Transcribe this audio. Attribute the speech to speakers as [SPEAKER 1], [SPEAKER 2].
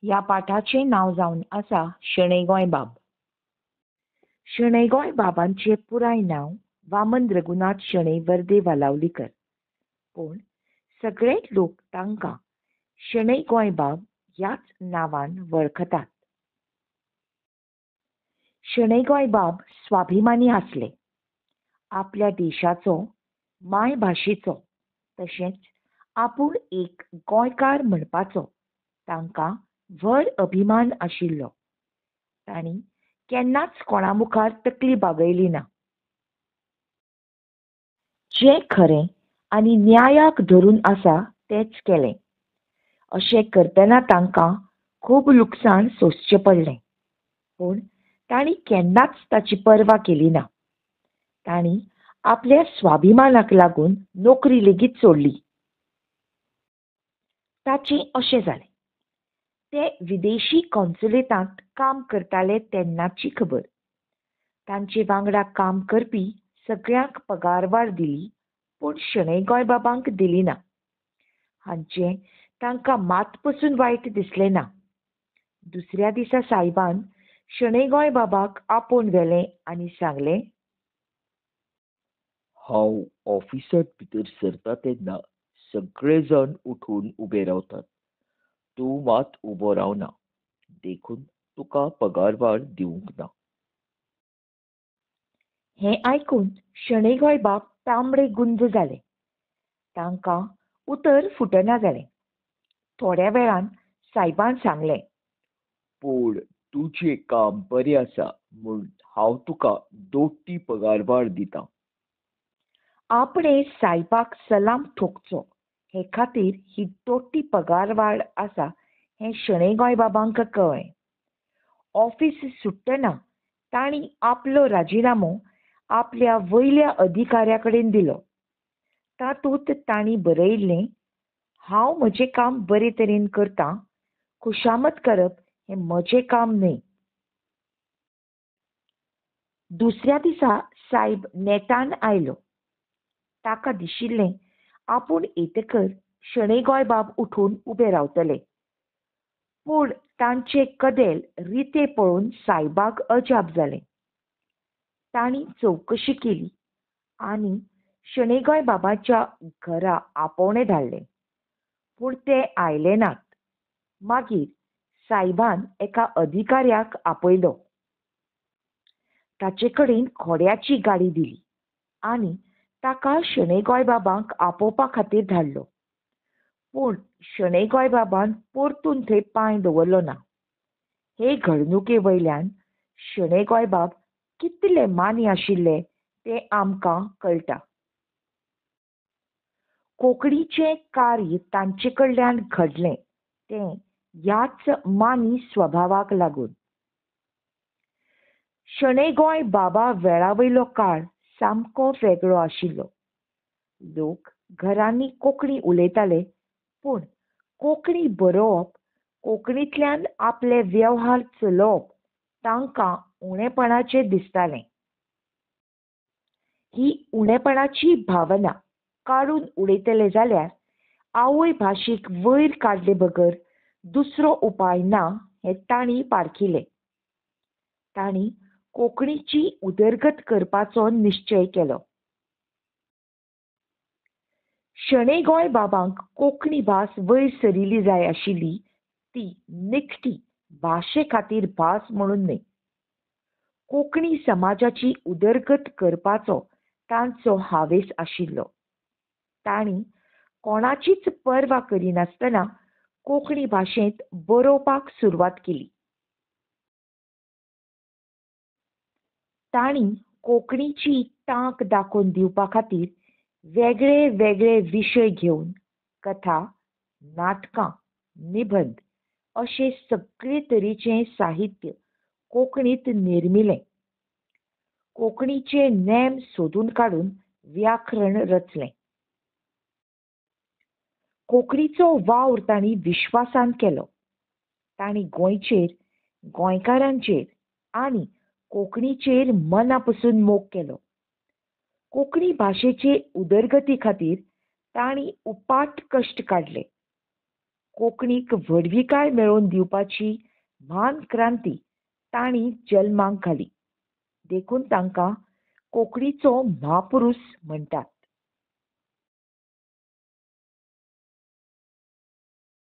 [SPEAKER 1] ह्या पाठाचें नांव जावन आसा शणै गोंयबाब. शणै गोंयबाबांचें पुराय नांव वामन रघुनाथ शणै वर्दे वालावलीकर, पूण सगळे लोक तांकां शणै गोंयबाब ह्याच नांवान वळखतात. शणै गोंयबाब स्वाभिमानी आसले. आपल्या देशाचो, मायभाशेचो तशेंच आपूण एक गोंयकार म्हणपाचो तांकां व्हड अभिमान आशिल्लो. तांणी केन्नाच कोणा मुखार तकली बागयली ना. जें खरें आनी न्यायाक धरून आसा तेंच केलें. अशें करतना तांकां खूब लुकसाण सोंसचें पडलें, पूण तांणी केन्नाच ताची पर्वा केली ना. तांणी आपल्या स्वाभिमानाक लागून नोकरी लेगीत सोडली. ताचें अशें जालें, ते विदेशी कॉन्सुलेतांत काम करताले तेन्नाची खबर. तांचे वांगडा काम करपी सगळ्यांक पगारवाड दिली, पूण शणै गोंयबाबांक दिली ना. हांचें तांकां मात पसून वायट दिसलें ना. दुसऱ्या दिसा सायबान शणै गोंयबाबाक आपोवन व्हेलें आनी सांगलें,
[SPEAKER 2] हांव ऑफिसांत भितर सरता तेन्ना सगळे जाण उठून उबे रावतात, तूं मात उबो रावना, देखून तुका पगारवाड दिवंक ना.
[SPEAKER 1] हें आयकून शणै गोंयबाब तांबडे गुंज जाले. तांकां उतर फुटना जालें. थोड्या वेळान सायबान सांगलें,
[SPEAKER 2] पूण तुजें काम बरें आसा म्हूण हांव तुका दोट्टी पगारवाड दितां.
[SPEAKER 1] आपणे सायबाक सलाम ठोकचो हे खातीर ही दोट्टी पगारवाड आसा हें शणै गोंयबाबांक कळ्ळें. ऑफिस सुट्टना तांणी आपलो राजिनामो आपल्या वयल्या अधिकाऱ्या कडेन दिलो. तातूंत तांणी बरयिल्लें, हांव म्हजें काम बरे तरेन करतां, खुशामत करप हें म्हजें काम न्हय. दुसऱ्या दिसा सायब नेटान आयलो. ताका दिशिल्लें आपूण येतकर शणै गोंयबाब उठून उबे रावतले, पूण तांचें कदेल रितें पळोवन सायबाक अजाप जालें. तांणी चवकशी केली आनी शणै गोंयबाबाच्या घरा आपोवणें धाडलें, पूण ते आयले नात. मागीर सायबान एका अधिकाऱ्याक आपयलो. ताचे कडेन घोड्याची गाडी दिली आनी ताका शणै गोंयबाबांक आपोवपा खातीर धाडलो, पूण शणै गोंयबाबान परतून थंय पांय दवरलो ना. हे घडणुके वयल्यान शणै गोंयबाब कितले मानी आशिल्ले तें आमकां कळटा. कोंकणीचें कार्य तांचे कडल्यान घडलें तें ह्याच मानी स्वभावाक लागून. शणै गोंयबाबा वेळा वयलो काळ सामको वेगळो आशिल्लो. लोक घरांनी कोंकणी उलयताले, पूण कोंकणी बरोवप, कोंकणींतल्यान आपले वेव्हार चलोवप तांकां उणेपणाचें दिसतालें. ही उणेपणाची भावना काडून उडयतले जाल्यार आवय भाशेक वयर काडले बगर दुसरो उपाय ना हें तांणी पारखिलें. तांणी कोंकणीची उदरगत करपाचो निश्चय केलो. शणै गोंयबाबांक कोंकणी भास वयर सरिल्ली जाय आशिल्ली ती निखटी भाशे खातीर भास म्हणून न्हय. कोंकणी समाजाची उदरगत करपाचो तांचो हावेस आशिल्लो. तांणी कोणाचीच पर्वा करिनासतना कोंकणी भाशेंत बरोवपाक सुरवात केली. तांणी कोंकणीची तांक दाखोवन दिवपा खातीर वेगळे वेगळे विशय घेवन कथा, नाटकां, निबंद अशें सगळे तरेचें साहित्य कोंकणींत निर्मिलें. कोंकणीचे नेम सोदून काडून व्याकरण रचलें. कोंकणीचो वावर तांणी विश्वासान केलो. तांणी गोंयचेर, गोंयकारांचेर आनी कोंकणीचेर मना पसून मोग केलो. कोंकणी भाशेचे उदरगती खातीर तांणी उपाट कश्ट काडले. कोंकणीक व्हडविकाय मेळोवन दिवपाची म्हान क्रांती तांणी जल्माक घाली. देखून तांकां कोंकणीचो म्हापुरूस म्हणटात.